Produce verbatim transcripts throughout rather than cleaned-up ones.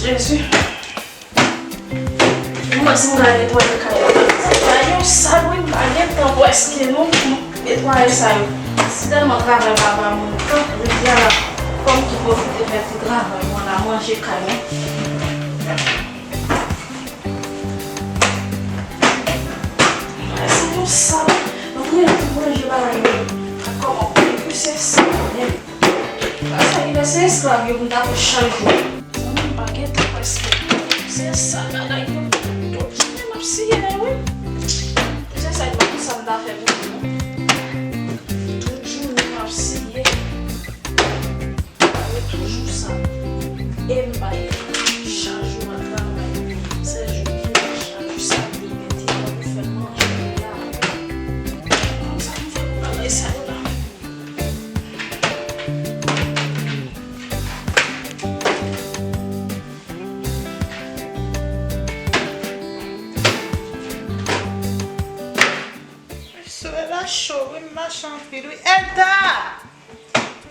Jezi. Mwen si m ka netwaye kay la. Kay yo sal wi, m pa gen tan prèske non pou netwaye sa yo. Si tèlman travay pa ba moun tan, jodi a la, fò m tou pwofite fè ti travay mwen la, manje kay mwen. Mwen si yo sal, mwen tou manje bagay yo. Kòman pou se sal, men. Sa ki fè se esklav yo pou m ta fè chak jou. Zanmi m pa gen tan prèske. Se sa bagay yo. Tout jounen m ap siye wi. Se sa m pa konn sa m ta fè pou nou. Tout jounen m ap siye. Yo toujou sa. E m pa gen tan. Chak jou m ap travay. Sèl jou ki gen chak jou sa m te gen ti tan pou fè manje la. Kòman sa m fè pou bagay sa yo la? Solèy la cho wi, m mache anpil wi. Elda!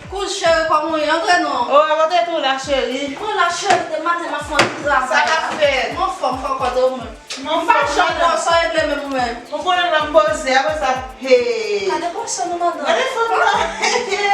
Kouz cheri, kòman w ye? Antre non. Oh, mwen te tou la, cheri. Mwen la, cheri, depi maten m ap fè yon ti travay. Sa k ap fèt? M anfòm, fò kote ou menm. M pa janm wè w, sa w regle menm ou menm? Ou konnen lè m poze, apre sa, hey. Gade kòman sa nou madanm. Gade fanm nan.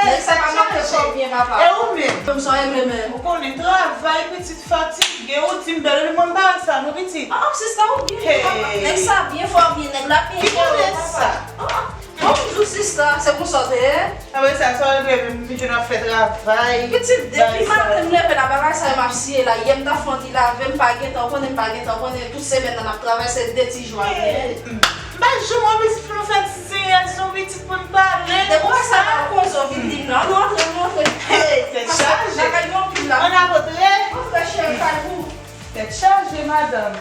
Nèg sa pa manke fè w byen, papa. E ou menm? Menm sa w regle menm. Ou konnen travay, pitit fatige, ou di m bèl, mwen m pa wè sa, non, pitit. Ah, ah, sista, ou byen, papa. Nèg sa byen fò, byen, nèg la byen. Ki konnen sa? Ah, ah. Bonjou sista, se konsa w te ye? Apre sa, sa w regle menm, m vin jwenn w ap fè travay. Pitit, depi maten m leve la, bagay sa yo m ap siye la. Yè m ta fè yon ti lave, m pa gen tan, ou konnen m pa gen tan, ou konnen tout semèn nan m ap travay, se de ti jou a gen. M pa janm wè pitit pou nou fè ti seryèz non pitit pou n pale. Depi w wè sa la, ou koze w vin di m la. Ann rantre, ann rantre. Hey, tèt chaje. Bagay yo anpil la. Ann rantre. Antre cheri, kay pou ou. Tèt chaje, madanm.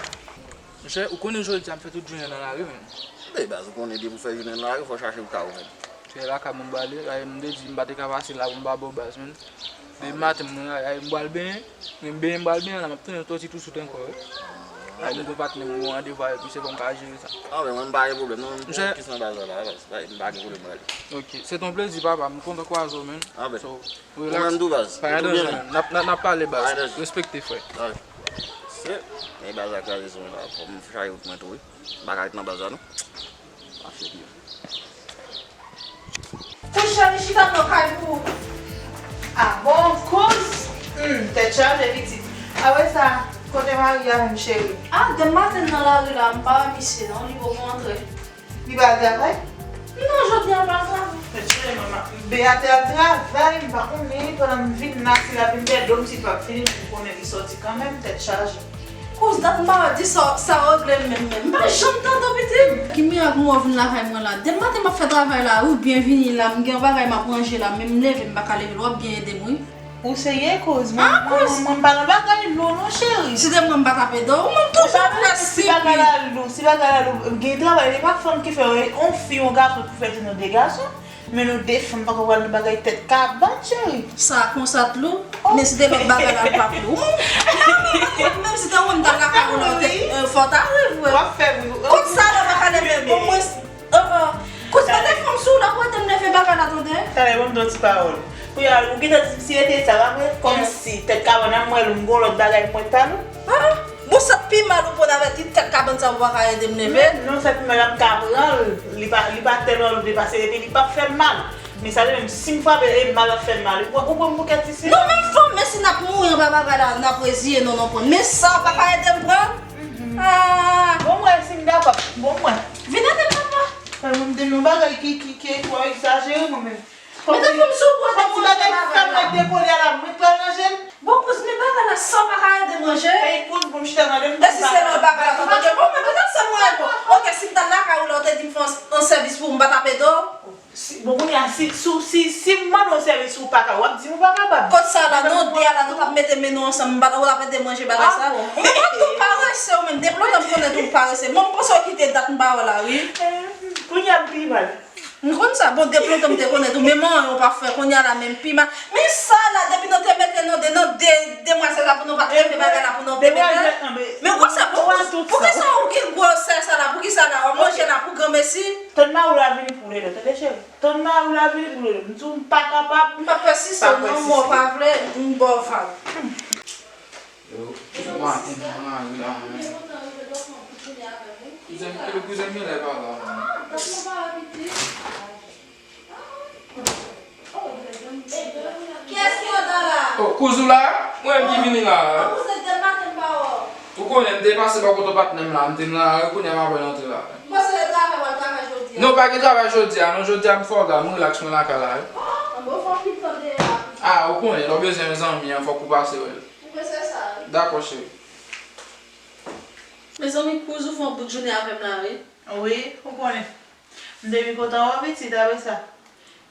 Monchè, ou konnen jodi a m fè tout jounen an nan lari menm. Be baz, ou konnen depi w fè jounen an nan lari, fò w chache pou kay ou menm. Se lakay mwen m prale, e m te di m pa te ka pase la pou m pa ba w baz menm. Depi maten m nan lari, m pral benyen, men m benyen m pral benyen la, m ap tounen soti tou sout ankò wi. Ay, m gon patnè m, m gon randevou avè l, misye fò m ka jere sa. Ah, men mwen m pa gen pwoblèm non, m gon kis nan baz la, la, baz, m pa gen pwoblèm, m prale. Ok, se ton plezi papa, m kontan kwaze w menn. Ah, ben. So, ou menm tou baz. Pa gen danje, n ap, n ap, n ap pale baz. Respekte frè. Se, men baz la kraze sou mwen la, fò m chache wout mwen tou wi. M pa ka ret nan baz la non. Mache pye. Kouz cheri, chita nan kay pou ou. Ah bon, kouz. Hmm, tèt chaje pitit. Apre sa, kote mari a menm cheri? Ah, depi maten nan lari la, m pa wè misye non, li poko antre. Li pa al travay? Non, jodi a l pa al travay. Tèt chaje manman. Bea te al travay, m pa konnen, pandan m vin la, si l ap vin dèyè do m, si l p ap vini, m konnen li sòti kanmenm, tèt chaje. Kouz dat m pa wè, di sa, sa w regle m menm, menm. M pa janm tande w, pitit. Ki mirak mwen w vin lakay mwen la? Depi maten m ap fè travay la, ou byen vini la, m gen yon bagay m ap ranje la, men m leve, m pa ka leve l, w ap byen ede m, wi. Ou serye, kouz? Mwen, mwen, mwen, mwen pa nan bagay lou non, cheri. Si te mwen, m pa t ap ede w. Ou menm toujou ap fè sipliy. Si bagay la lou, si bagay la lou, gen travay, e pa fanm ki fè, yon fi, yon gason pou fè ti nou de gason. Men nou de fanm pako pral nan bagay tèt kabann, cheri. Sa konsa t lou, men si te lòt bagay la, l p ap lou. Menm si te ou menm t al lakay ou la, w te, fò w ta ri vre. W ap fè bri. Kot sa la, w pa ka leve, omwen. Kouz, mete fanm sou la pou ede m leve bagay la, tande. Talè, ban m di w ti pawòl. Kounye a, ou gentan di m si rete sa, pa vre? Kòmsi, tèt kabann nan, m wè l, m gon lòt bagay, m wè pa lou. Ah, bon, sa pi mal ou konn avèti tèt kabann sa ou pa ka ede m leve. Non, sa pi mal, m ka pran l. Li pa, li pa tèlman lou, li pa serye, epi li p ap fè m mal. Men sa li menm, si m frape, e mal ap fè m mal. Ou pran, ou pran m pou kèt isi? Non, menm fanm, men si n ap mouri anba bagay la, n ap reziye nou, nou pran. Men sa, ou pa ka ede m pran? Ah. Bon, mwen, si m dakò, bon, mwen. Vin ede m, papa. Mwen, m te nan bagay ki, ki, ki twò egzajere, mwen menm. Mete fanm sou ou, ede m ranje bagay la. Sa m ap dekole a la, mwen pral ranje l. Bon, kouz, men bagay la, sa w pa ka ede m ranje? Ey, kouz, bon, m chita tande m. E si se lòt bagay la, tande, bon, men petèt se mwen, bon. Ok, si m t al lakay ou la, ou te di m fè yon, yon sèvis pou ou, m pa t ap ede w? Si, bon, kounye a, si, si, si, si m mande w sèvis ou pa ka, w ap di m ou pa kapab. Kot sa la, nou de a la, nou t ap mete men nou ansanm, m pa t, ou t ap ede m ranje bagay sa. Ah, bon. Men ou tou parese, ou menm, depi lontan m konnen tou parese. Bon, m panse w kite dat m pa wè la, wi. Eh, kounye a m pi mal. M konn sa, bon, depi lontan m te konnen tou, men manyen w pa fè, kounye a la, menm pi mal. Men sa la, depi nou te mete nou de, nou de, demwazèl la pou nou pa t fè bagay la pou nou te mete. Men konsa, pou, poukisa ou gen gwosè sa la, poukisa la, w ap manje la pou granmesi? Tann mari w la vini pou lele, tande cheri. Tann mari w la vini pou lele. M di w m pa kapab. M pa pèsiste non, mwen pa vle, m ba w vag. Yo, yo, Maten nan lari la, men. Kouzen, kouzen m genlè pa la, men. Kiyès ki andan la? Oh, kouz ou la? Mwen menm ki vini la. An kouz, depi maten m pa wè w. Ou konnen, m te pase bò kote patnè m la, m te nan lari, kounye a m apèn antre la. Mwen se le travay, w al travay jodi a? Non, pa gen travay jodi a, non, jodi a m fòga, m rilaks, mwen lakay la, wi. Oh, an bon, fò w kite tande la. Ah, ou konnen, lè w bezwen yon zanmi an, fòk ou pase wè l. Ou bezwen sa, wi. Dakò, cheri. Mezanmi, kouz ou fè yon bout jounen avè m la, wi. Wi, ou konnen. M te vin kontan wè w pitit, apre sa.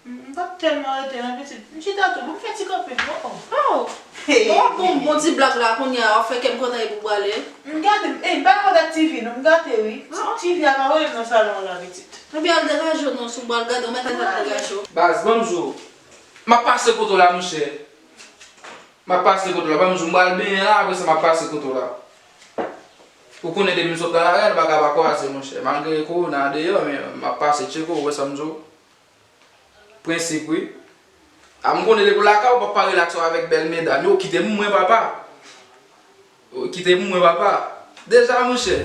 M, m p ap tèlman rete non, pitit. M chita tou, bon, m fè ti kanpe, bon, oh. Oh! Hey! Bon, bon, bon ti blag la, kounye a, w ap fè kè m kontan epi w prale. M gate, m, ey, m pa nan kontak T V, non, m gate, wi. Ti, T V a pa voye m nan salon an la, pitit. Ebyen, al degaje w non, si w pral gade, w mèt al degaje w. Baz, ban m di w, m ap pase kote w la, monchè. M ap pase kote w la. Ban m di w, m pral benyen la, apre sa, m ap pase kote w la. Ou konnen depi m sot nan lari a, nou pa ka pa kwaze, monchè. Malgre kowona deyò, men m ap pase tcheke w, ou wè sa m di w? Prensip, wi. A, m konnen depi w lakay ou, w p ap pa rilaks avèk bèl medam yo. Kite m mwen, papa. Kite m mwen, papa. Deja, monchè.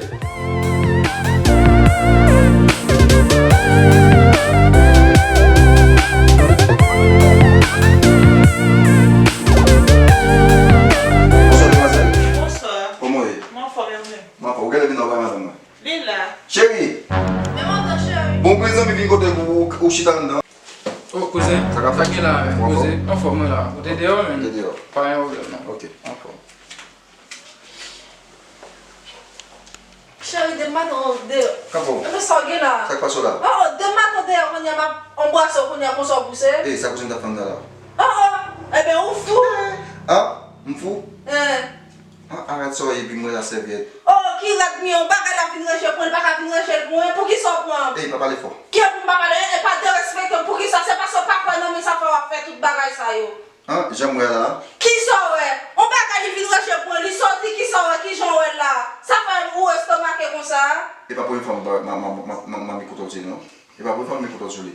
Bonswa, demwazèl. Bonswa. Kòman w ye? Mwen anfòm, e ou menm? Mwen anfòm. Ou genlè vin nan bay madanm mwen? Li la. Cheri! Men madan, cheri. Bon, prezan, m vin kote ou, ou, ou chita anndan. Oh, kouzen. Sa k ap fèt? Sa gen la, men, kouzen. Anfòm, mwen la. Ou te deyò, men. Ou te deyò. Pa gen pwoblèm, non. Ok. Anfòm. Cheri, depi maten w deyò. Kapo. Epi sa w gen la? Sa k pase w la? Oh, oh, depi maten w deyò, kounye a m ap anbrase w, kounye a konsa w pouse. Ey, sa kouzen m t ap fè anndan la? Oh, oh, ebyen ou fou. Ah, m fou? Eh. Ah, arèt sa w ye, epi m wè la sèvyèt. Oh, ki rèd m ye, yon bagay la vin ranje pou mwen, li pa ka vin ranje l pou mwen, poukisa w pran? Ey, pa pale fò. Ki pou m pa pale, e pa derespekte m, poukisa? Se paske w pa kwè nan mwen, sa fè w ap fè tout bagay sa yo. Ah, jan m wè a la. Kisa w wè? Yon bagay li vin ranje pou mwen, li soti, kisa w wè, kijan w wè l la? Sa fè ou estomake konsa? E pa premye fwa m ba, ma, ma, ma, ma, ma mikotòl sou li, non. E pa premye fwa m mikotòl sou li.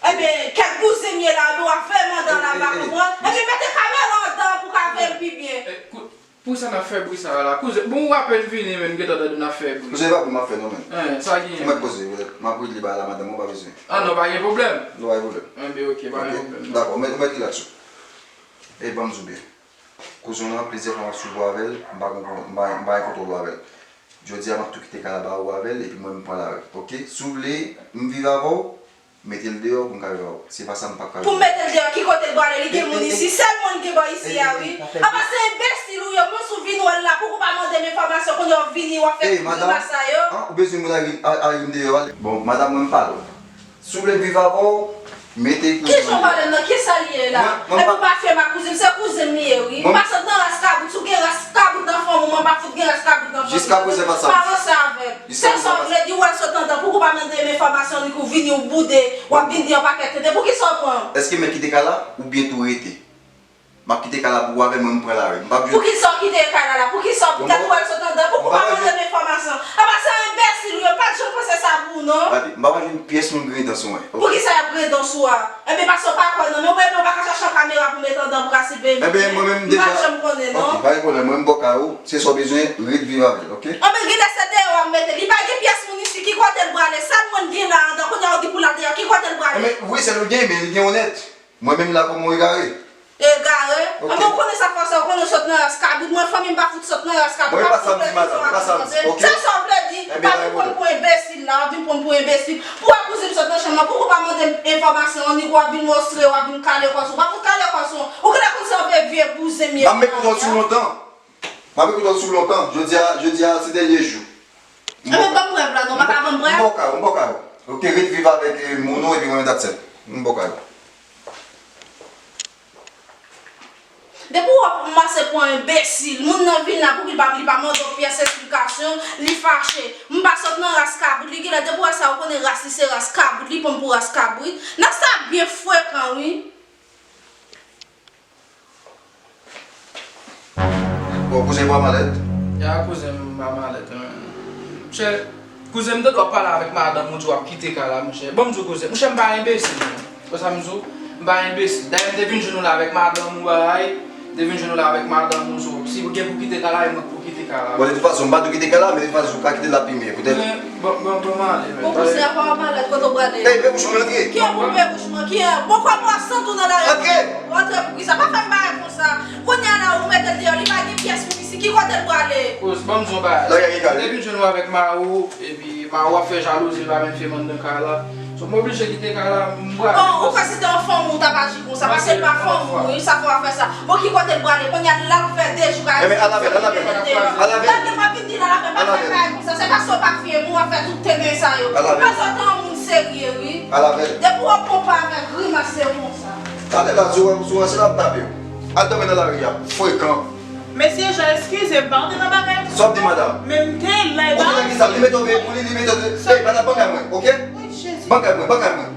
Ebyen, kèk bouzen m ye la, nou ap fè m anndan la, m pa konprann. Ebyen, mete kamera anndan pou ka veye m pi byen. Eh, kou-, poukisa n ap fè bri sa a la? Kouzen, bon, ou apèn vini, men m gentan tande n ap fè bri. Kouzen, e pa bri m ap fè non, men. Eh, sa genyen? Ou mèt poze, m ap regle bagay la, madanm mwen pa bezwen. Ah non, pa gen pwoblèm. Non, pa gen pwoblèm. Enben, ok, pa gen pwoblèm, non. Dakò, mèt, mèt rilaks ou. E ban m di w byen. Kouzen w lan, plizyè fwa m ap swiv ou avè l, m pa konprann, m pa, m pa gen kontwòl ou avè l. Jodi a, m ap tou kite kay la ba ou avè l, epi mwen, m pran lari. Ok? Si w vle m viv avè w, mete l deyò pou m ka viv avè w. Se pa sa, m p ap ka viv avè w. Pou m mete l deyò, ki kote l prale? Li gen moun isi. Sèl moun gen bò isi a, wi. Apa se enbesil ou ye, mwen si w vin wè l la, pou ou pa mande m enfòmasyon, kounye a w vini, w ap fè tout grimas sa yo. Ou bezwen moun al, al, al vin deyò, ale. Bon, madanm mwen, m pale w. Si w vle m viv avè w, mete kouzen w deyò. Kijan w pale m nan? Kisa l ye la? Epi w pa fè m ak kouzen m, se kouzen m li ye, wi. M pa sot nan ras kabrit, si w gen ras kabrit nan fanmi w, mwen pa fout gen ras kabrit nan fanmi w. Jiskaprezan, pa sa m di. Pa ranse avè m. Se sa w vle di, w al sot anndan, pouki w pa mande m enfòmasyon, li kou vini, w boude, w ap vin di yon pakèt tenten. Poukisa w pran? Èske m mèt kite kay la, oubyen tou rete? M ap kite kay la pou ou avè mwen, m pran lari. M p ap jwe. Poukisa w kite kay la la? Poukisa w, poutèt ou al sot anndan? Poukisa w pa mande m enfòmasyon? Apa se yon enbesil ou ye, pa t janm panse sa pou ou, non. Gade, m pa pral jwenn pyès moun griyen dan sou mwen, ok? Poukisa y ap griyen dan sou a? Enben, paske w pa kwè nan mwen, ou menm ou pa ka chache yon kamera pou mete anndan pou ka siveye m. Enben, mwen menm deja. M pa t janm konnen, non. Ok, pa gen pwoblèm, mwen m bò kay ou, se sa w bezwen, ret viv avè l, ok? Enben, genlè se deyò a m mete l. Li pa gen pyès moun isi, ki kote l prale? Sèl mwen m gen la anndan, kounye a w di pou l al deyò, ki kote l prale? Enben, wi, sèl ou gen, men li gen onèt. Mwen menm la kòman w egare? Egare? Ok. Anben, ou konnen sa fè w sa, ou konnen w sot nan ras kabrit. Mwen, fanmi m pa fout sot nan ras kabrit. Mwen, e pa sa m di, madanm, e pa sa m di, ok? Se sa w vle di? Enben, pa vin pran m pou enbesil la, w ap vin pran m pou enbesil. Pou w wè kouzen m sot nan chanm nan, pouki w pa mande m enfòmasyon, annik w ap vin mostre, w ap vin kale kò sou. W ap fout kale kò sou. Ou genlè konn se yon vye, vye bouzen m ye. M ap met kontwòl sou lontan. M ap ekoute w sou lontan. Jodi a, jodi a, se dènye jou. Enben, ban m prèv la, non, pa ka ban m prèv? M bò kay ou, m bò kay ou. Ok, ret viv avèk, eh, moun ou, epi mwen, that's it. M bò kay ou. Depi w ap pase pou yon enbesil, moun nan vin la, pouki l pa, li pa mande w pyès esplikasyon, li fache. M pa sot nan ras kabrit, li genlè, depi w wè sa, ou konnen ras li se ras kabrit, li pran m pou ras kabrit. Nèg sa byen frekan, wi. Bon, kouzen pa malèt? Ya, kouzen m pa malèt, men. Monchè, kouzen m tande w ap pale avèk madanm ou, di w ap kite kay la, monchè. Bon, m di w kouzen, monchè, m pa enbesil, men. Wè sa m di w? M pa enbesil. Dayè, m te vin jwenn ou la avèk madanm ou, bagay. M te vin jwenn ou la avèk madanm ou, so, si w gen pou kite kay la, e mwen k pou kite. Bon, de tout fason, m pa tou kite kay la, men de tout fason, ou ka kite l ap plimen, poutèt. Men, bon, bon, bon, m ale, men. Bon, kounye a pa w malèt, kote w prale? Ey, pe bouch mwen, antre. Kiyè pou pe bouch mwen? Kiyè? Bon, kòman w ap santi w nan lari? Antre! Ou antre pou kisa? Pa fè m bagay konsa. Kounye a la, ou mete l deyò, li pa gen pyès moun isi. Ki kote l prale? Kouz, ban m di w yon bagay. Lari a gen kale. Depi m jwenn ou avèk mari w, epi mari w ap fè jalouzi, li pa menm fè m anndan kay la. So, m oblije kite kay la, m prale. Bon, ou kwè si te yon fanm ou t ap aji konsa, paske l pa fanm ou, wi, sa fè w ap fè sa. Bon, ki kote l prale? Kounye a, l ap fè de jou kay la. Enben, al avè l, al avè l. Al avè l. Gade, m ap vin di l al avè l, pa fè bagay konsa. Se paske w pa fiye m, w ap fè tout tenten sa yo. Al avè l. Ou bezwen tan yon moun serye, wi. Al avè l. Depi w ap konpare avèk grimas, se konsa. Talè la, sou, sou, se l ap tape w. Al dòmi nan lari a, frekan. Mesye Jean, eskize m, pa antre nan bagay konsa. Sa w ap di, madanm? Men m te la, e pa. Ou konnen kisa? Li mete w veye pou li, li mete w veye. Ey, madanm, ban kay mwen, oke? Wi, Jezi. Ban kay mwen, ban kay mwen.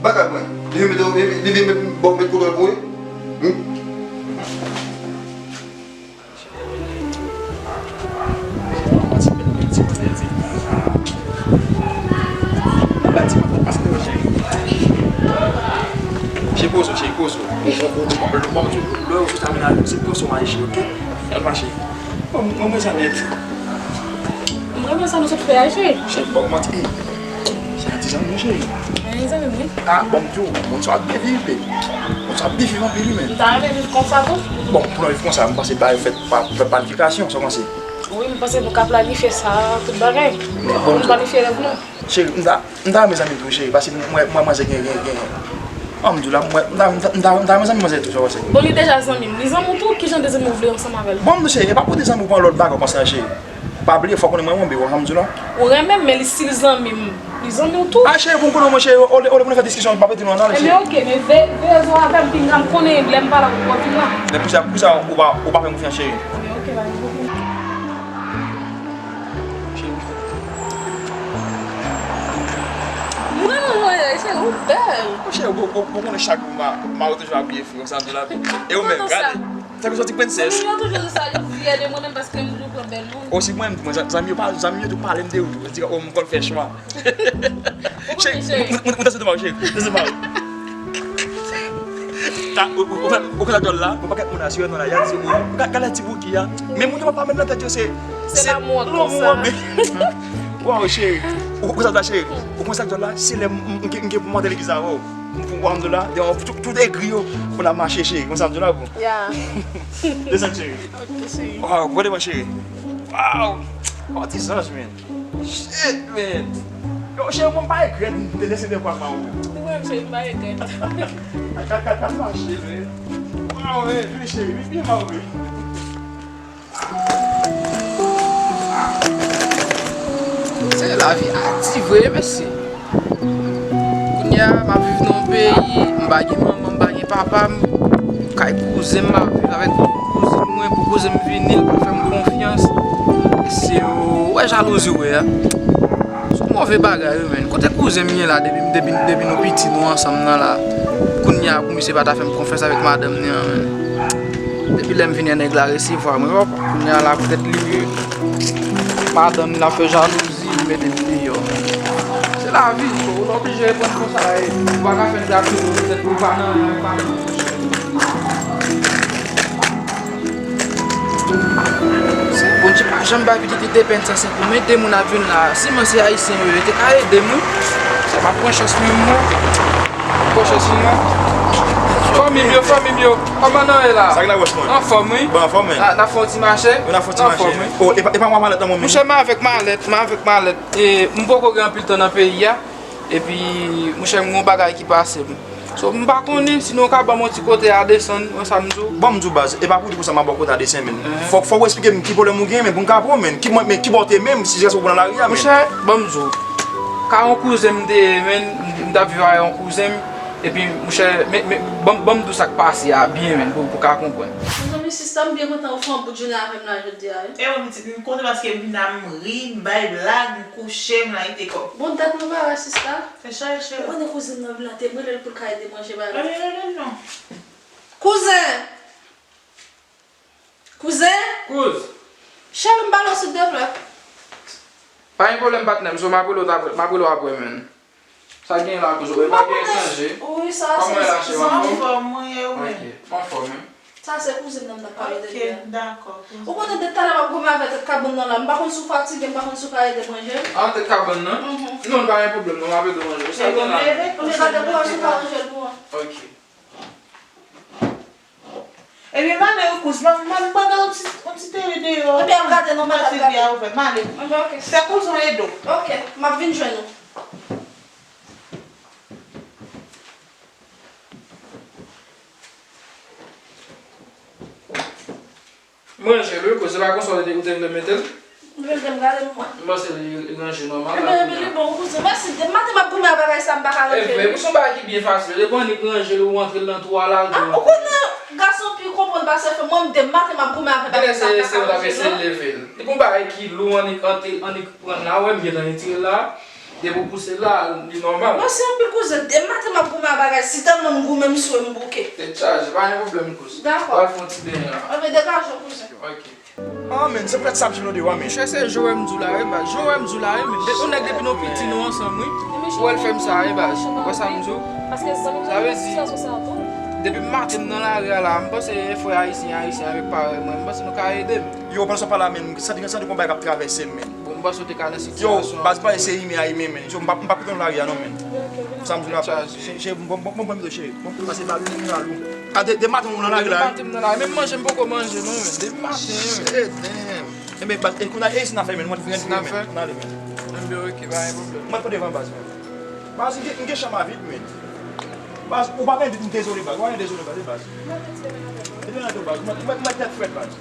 Ban kay mwen. Li vin mete w, li, li vin mete, bon, met koutèl pou li. Hmm? Cheri, poze w, cheri, poze w. Bon, bon, bon, bon, bon, lè w sot a menaj ou, se pran swen w, cheri, oke? Al mache. Bon, mwen, mwen, sa nèt. M renmen sa nou sot fè a, cheri. Cheri, bon, manti. Sa ti zanmi, cheri. Wi, zanmi m, wi. Ah, bon, m di w, moun sa ap byen viv, baby. Moun sa ap byen viv anpil, wi, men. M ta renmen viv konsa tou. Bon, pou nou viv konsa, m panse bagay fèt pa, fèt planifikasyon, sa w panse? Wi, m panse nou ka planifye sa, tout bagay. Bon, nou planifye rèv nou. Cheri, m ta, m ta renmen zanmi tou, cheri, paske m wè, m wè manzè gen, gen, gen. An, m di w la, m wè, m ta, m ta, m ta, m ta renmen zanmi manzè tou, sa w panse? Bon, li deja zanmi m. Li zanmi w tou, kijan de zanmi w vle ansanm avè l? Bon, m di w, cheri, e pa pou de zanmi w pran lòt bagay w panse a, cheri. Pa bliye, fòk ou renmen mwen, m renmen w, sa w panse? Ou renmen m, men li stil zanmi m. Li zanmi w tou. Ah, cheri, pou m konnen mwen, cheri, olye, olye pou nou fè diskisyon, m pa pete nou an, ale, cheri. Enben, oke, men ve-, veye zò avè m, pinga m konnen lè m pale ak ou, w ap vin la. Men poukisa, poukisa ou pa, ou pa fè m konfyans, cheri? Enben, oke, pa gen pwoblèm. Cheri. Mwen, mwen, mwen, cheri, ou bèl. Cheri, ou, ou, ou konnen chak jou, ma, ma, ou toujou abiye fre, konsa, m di la. E ou menm, gade. Tankou soti prensès. Zanmi yo toujou di sa, yo fyè de mwen menm paske m toujou pran bèl moun. Osi mwen, mwen, zanmi yo pa, zanmi yo tou pale m de ou tou. Yo di, oh, m konn fè chwa. Cheri, mwen, mwen, mwen, mwen, cheri, mwen, mwen, ta, ou, ou, ou, ou konn sa djòl la, ou pa kat moun asire nan la, y a di, oh, ga-, gade ti bouki a. Men moun yo pa, pa menm nan tèt yo, se, se lanmou an konsa. Wow, cheri. Ou, ou konn sa djòl la, cheri. Ou konn sa djòl la, se lè m, m, m, m gen pou m antre legliz avè w. M pou w ann la, de yon, tout, tout egri yo, pou n ap mache, cheri. Konsa m di w la, bon. Ya. Desann, cheri. Ok, cheri. Wow, gade mwen, cheri. Wow. Oh, ti zanj, man. Shit, man. Yo, cheri, mwen pa regrèt m te lese de kwa ma ou. Ou wè, cheri, m pa regrèt. Kat, kat, kat mache, man. Wow, man. Vini, cheri. Vini, vini, ma ou. Se lavi a di vre, mesye. Kounye a, m ap viv nan yon peyi, m pa gen manman, m pa gen papa, m kay kouzen m, m ap viv avèk kouzin mwen, pou kouzen m vini, l pa fè m konfyans. Mesye, ou wè jalouzi ou wè a? Se yon move bagay, wi, menn. Kote kouzen m ye la, depi, depi, depi nou piti, nou ansanm nan la? Kounye a, pou misye pa ta fè m konfyans avèk madanm ni an, menn. Depi lè m vini an, nèg la resevwa mwen, papa. Kounye a la, poutèt li, madanm li ap fè jalouzi, li mete m deyò. Se lavi, so, ou oblije reponn konsa, e ou pa ka fè n gate, poutèt ou pa nan, pa nan. Bondye pa janm bay pitit li depenn sa, se pou m ede moun ap vin la. Siman se ayisyen yo ye, te ka ede m, wi. Sa pa pran chans menm, mwen. Pran chans, mwen. Fanmi m yo, fanmi m yo. Kòman nou ye la? Sa k la wòch mwen? Anfòm, wi. Bon, anfòm, men. N a, n a fè yon ti mache. Wi, n a fè yon ti mache. Anfòm, wi. Oh, e pa, e pa mwen malèt nan mwen menm. Monchè, m avèk malèt, m avèk malèt. E m poko gen anpil tan nan peyi a. Epi, monchè, m gen yon bagay ki pase m. So, m pa konnen si nou ka ban m yon ti kote a desann, wè sa m di w. Ban m di w baz, e pa pou di konsa m ap ba w kote a desann, men. Fòk, fòk ou esplike m ki pwoblèm ou gen, men pou m ka pran w, men. Ki, men ki bò w te menm, si se ou pran lari a, men. Monchè, ban m di w. Ka yon kouzen m te ye, men, m t ap viv avè yon kouzen m, epi, monchè, men, men, ban m, ban m di w sa k pase a byen, men, pou, pou w ka konprann. Mezanmi, sista, m byen kontan ou fè yon bout jounen avè m la jodi a, wi. E mwen, pitit, m kontan paske m vin la, m ri, m bay blag, m kouche, m layite kò m. Bon, dat mwen pa wè sista. Fè chay, cheri. Ou konnen kouzin nan vin la, te m rele l pou l ka ede manje ba nou. Rele, rele l non. Kouzen! Kouzen! Kouz! Cheri, m ba l yon soup de flè. Pa gen pwoblèm, patnè m, so m ap rele w apre, m ap rele w apre, menn. Sa gen la, kouz, ou pa gen chanje? Wi, sa se zanmi. Kòman w ye la, cheri, anfòm? Anfòm, wi, e ou menm? Ok, anfòm, wi. Sa se kouzen nan m t ap pale de li a. Ok, dakò, kouzen. Ou konnen depi talè m ap goumen avè tèt kabann nan la, m pa konn si w fatige, m pa konn si w ka ede m ranje l. Ah, tèt kabann nan? Mhm. Non, pa gen pwoblèm, non, m ap ede w ranje l. Sa gen la. Ebyen, gade pou w wè si w ka ranje l pou mwen. Ok. Ebyen, m ale wi, kouz, m, m, m pral gade yon ti, yon ti tele deyò. Ebyen, al gade non, m al gade. Ti vi a ouvè, m ale. Ebyen, ok. Fè kouzen w ede w. Ok, m ap vin jwenn ou. M ranje l wi, kouz, se pa konsa ou te, ou te vle mete l? M vle m gade m wè. M panse li, li ranje nòmal la. Ebyen, ebyen, li bon, kouzen. Mèsi, depi maten m ap goumen ak bagay sa, m pa ka ranje l. E vre, pou se yon bagay ki byen fasil. Depi w annik ranje l, ou antre l nan twou a, lage l. Ah, ou konnen gason pi konprann pase fanm. Mwen, depi maten m ap goumen avè bagay sa, m pa ka ranje l non. Genlè se, se w t ap eseye leve l. Depi yon bagay ki lou, annik, annik, annik pran l la, ou wè m gentan retire l la. Depi w pouse l la, li nòmal. Mèsi anpil, kouzen. Depi maten m ap goumen ak bagay, si tèlman m goumen, m swe m bouke. Tèt chaje, pa gen pwoblèm, kouz. Dakò. W al fè yon ti benyen la. Ebyen, degaje w, kouzen. Ok. Ah, men, se poutèt sa m jwenn ou deyò a, men. Monchè, se jan w wè m di w la, wi, baz. Jan w wè m di w la, wi, men. Depi yon nèg, depi nou piti, nou ansanm, wi. Ou wè l fè m sa, wi, baz. Ou wè sa m di w? Sa vle di, depi maten m nan lari a la, m panse frè ayisyen, ayisyen avèk parèy mwen, m panse nou ka ede m. Yo, pandan w pale a, men, m santi, santi gon bagay k ap travèse m, men. Bon, m panse w te ka nan sitiyasyon. Yo, baz, pa eseye imen a imen, men. Yo, m pa, m pa kite w nan lari a, non, men. Sa m di w la, baz. Cheri, cheri, bon, bon, bon, bon, cheri. Bon, pase bal, m pral ou. A, de, de maten ou nan lari la, wi. De maten m nan lari, menm manje m poko manje, non, men. De maten, men. Shit, damn. Enben, baz, e kounye a, e si n a fè, men, mwen vin, vin, men. N a fè? N ale, men. Enben, ok, pa gen pwoblèm. Mwen pran devan, baz, men. Baz, m gen, m gen chanm a vit, men. Baz, ou pa gen vit, m dezole, baz. Ou pa gen dezole, baz, e baz. Mete nan tèt, baz. Mwen, mwen, mwen tèt frèt, baz.